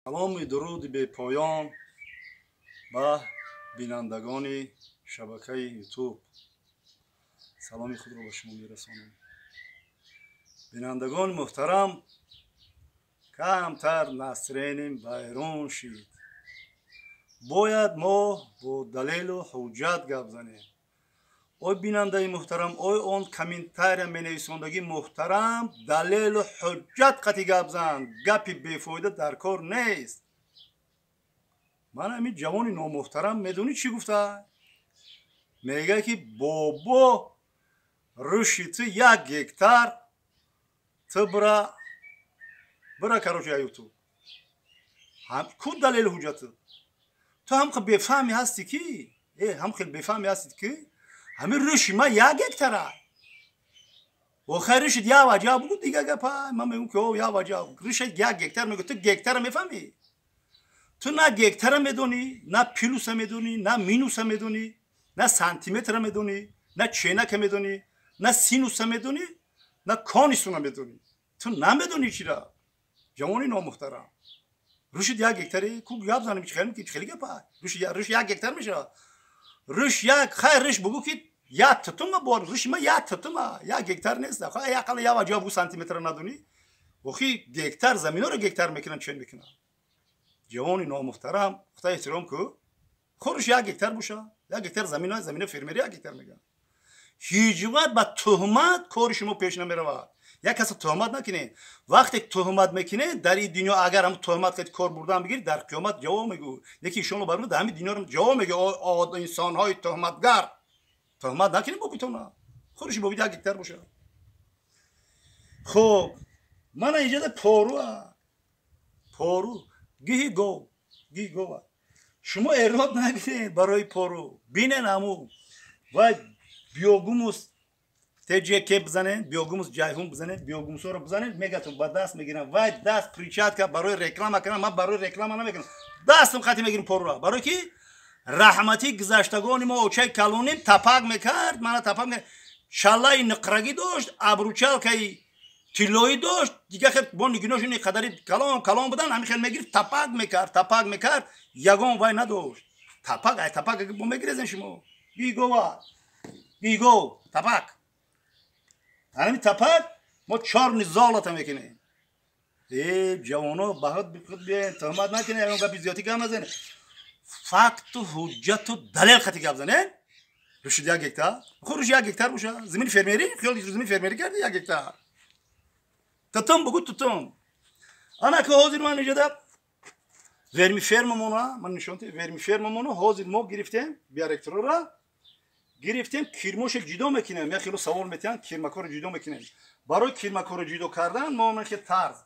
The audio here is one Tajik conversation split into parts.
Салому дуруди бепоён ба бинандагони шабакаи Ютуб. Саломи худро ба шумо мерасонам. Бинандагони муҳтарам, камтар насреним байрон шид. Бояд мо бо далелу ҳуҷҷат гап занем. Ой бинандаи муҳтарам, ой он комментария менависондагӣ муҳтарам, далелу ҳуҷҷат қати гап зан, гапи бефоида дар кор нест. Ман ҳамин ҷавони номуҳтарам медонӣ чӣ гуфта? Мегӯяд, ки бобо, рӯши ту 1 гектар, ту бира, бира, короче, Ютуб. Ку далелу ҳуҷҷату? Ту ҳам хел бефаҳме ҳастӣ, ки ҳам хел бефаҳме ҳастӣ, ки ҳамин рӯши ман 1 гектара. Охай, рӯшид як ваҷа бугу, дига гапа. Ман мегӯм, ки о як ваҷа рӯшад 1 гектар. Мегӯ, ту гектара мефаҳмӣ? Ту на гектара медонӣ, на плюса медонӣ, на минуса медонӣ, на сантиметра медонӣ, на ченака медонӣ, на синуса медонӣ, на конусуна медонӣ. Ту намедонӣ чира, ҷавони номуҳтарам. Рӯшид 1 гектари ку, гап занем, хеле гапа. Рӯш 1 гектар мешавад? Рӯш як, хайр, рӯш бугӯ, ки як тутума бор. Рӯши ма як тутума, 1 гектар нест. Ақалла як ваҷа бугӯ, сантиметра надонӣ. Охи, гектар заминоро гектар мекунанд, чен мекунанд. Ҷавони номуҳтарам, худо эҳтиром ку. Хурш 1 гектар боша, 1 гектар замина, замина фермери 1 гектар мегӯянд. Ҳеҷ вақт ба туҳмат кори шумо пеш намеравад. Як каса туҳмат накунед. Вақте туҳмат мекунед дар ин дунё, агар ҳам туҳмат кардед, кор бурдан бигиред, дар қиёмат ҷавоб мегӯ. Яки иншоалло бар дар ҳамин дунёро ҷавоб мегӯ. Инсонҳои туҳматгар, туҳмат накунед бобитона. Хурши бобит 1 гектар боша. Хуб, мана инҷода пору, пору гиҳи гов, гиҳи гова. Шумо эрод нагиред барои пору. Бинен, ҳаму вай биогумус ТЖК бизанед, биогумус Ҷайҳун бизанед, биогумусҳоро бизанед, мегатон ба даст мегирам. Вай даст перчатка барои реклама кардам, ман барои реклама намекунам. Дастам хати мегирим порура, барои ки раҳматӣ гузаштагони мо, очаи калоним тапак мекард, мана тапак, шаллаи нуқрагӣ дошт, обручалкаи тиллоӣ дошт, дига хел бо нигиношон қадари калон калон будан. Ҳамин хел мегирифт, тапак мекард, тапак мекард, ягон вай надошт. Тапак, ай тапак бо мегирезен шумо. Гигова, гигов тапак, ҳамин тапак мо чор низолата мекунем. Э ҷавоно, ба худ биёен, туҳмат накунед, ягон гапи зиёдӣ гап назанед, факту ҳуҷҷату далел хати гап занед. Рушид 1 гектар, ху рушид 1 гектар боша, замини фермерӣ, хиёл замини фермерӣ карди 1 гектар. Тутум бугу, тутум. Ана ки ҳозир ман инҷода вермифермамона ман нишон, вермифермамона ҳозир мо гирифтем, биоректора гирифтем, кирмоша ҷудо мекунем. Як хело савол метиҳанд: кирмакоро ҷудо мекунем. Барои кирмакоро ҷудо кардан мо ман хел тарз,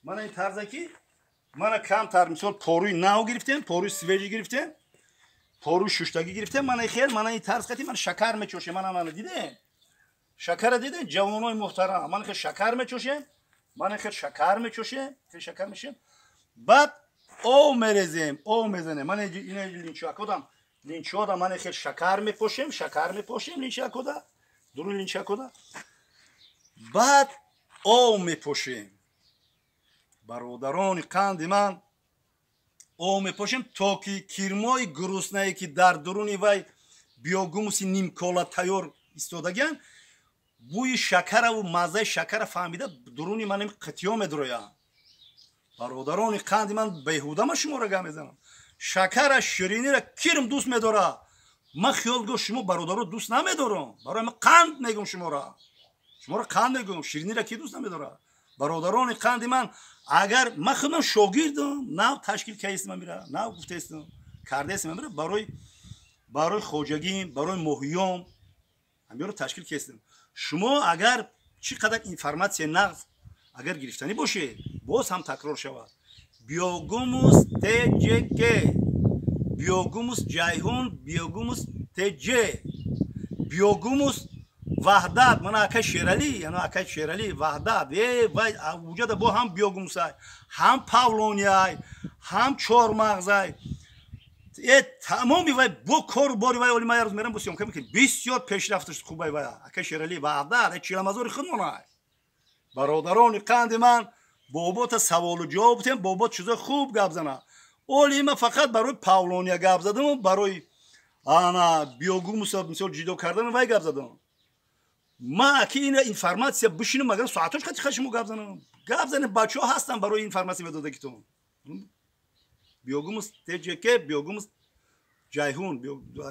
мана ин тарзе, ки мана камтар, мисол, поруи нав гирифтем, поруи свежий гирифтем, поруи шуштагӣ гирифтем. Мана хел, мана ин тарз қати ман шакар мечошем. Мана дидем, шакара дидем, ҷавонои муҳтарам. Мана хел шакар мечошем, мана хел шакар мечошем, хел шакар мешем, баъд об мерезем, об мезанем. Мана ина линчакодам, линчода мана хел шакар мепошем, шакар мепошем линчакода, дурун линчакода, баъд об мепошем. Бародарони қанди ман, об мепошем, то ки кирмои гуруснае, ки дар дуруни вай биогумуси нимкола тайёр истодагианд, бӯи шакараву маззаи шакара фаҳмида, дуруни ман қитиё медуроянд. Бародарони қанди ман, беҳуда ман шуморо гап мезанам. Шакара, ширинира кирм дӯст медорад? Ман хиёл го шумо бародаро дӯст намедорам. Барои ман қанд мегӯм шуморо, шуморо қанд мегӯм. Ширинира ки дӯст намедорад? Бародарони қанди ман, агар ман худам шогирдам, нав ташкил кардистам, мира нав гуфтаистам, кардаистам, мира барои хоҷагим, барои моҳиём ҳамиёро ташкил кардистам. Шумо агар чӣ қадар информатсия нағз агар гирифтанӣ бошед, боз ҳам такрор шавад: биогумус ТЖК, биогумус Ҷайҳун, биогумус ТЖ, биогумус Ваҳдат. Мана акай Шералӣ, яна акай Шералӣ Ваҳдат. Э вай уҷада бо ҳам биогумусай, ҳам павлонияй, ҳам чормағзай, э тамоми вай бо кору бори вай. Оли ман як рӯз мерам, бо съёмка мекунем. Бисёр пешрафташ хубай вай, акай Шералӣ Ваҳдат, э чиламазори худмонай. Бародарони қанди ман. Бобота саволу ҷавоб тем, бобот чизои хуб гап зана. Оли ма фақат барои павлония гап задам, барои ана биогумуса мисол ҷидо кардан вай гап задам. Ма ки ина информация бишинам, магар соатош қати хашимо гап занам. Гап занем, бачаҳо ҳастан барои информация медодагитон. Биогумус ТЖК, биогумус Ҷайҳун,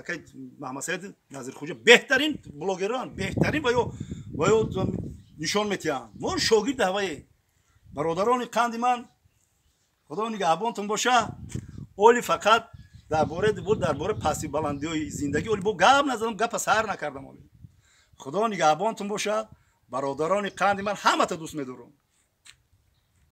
акай Маҳмадсаид Назирхуҷа беҳтарин блогеран, беҳтарин ва ё нишон метиҳанд. Мо шогирди ҳавае. Бародарони қанди ман, худо нигаҳбонтон боша. Оли фақат дар бораи буд, дар бораи пасти баландиҳои зиндагӣ оли бо гап назадам, гапа сар накардам. Оли худо нигаҳбонтон боша, бародарони қанди ман, ҳамата дӯст медорам.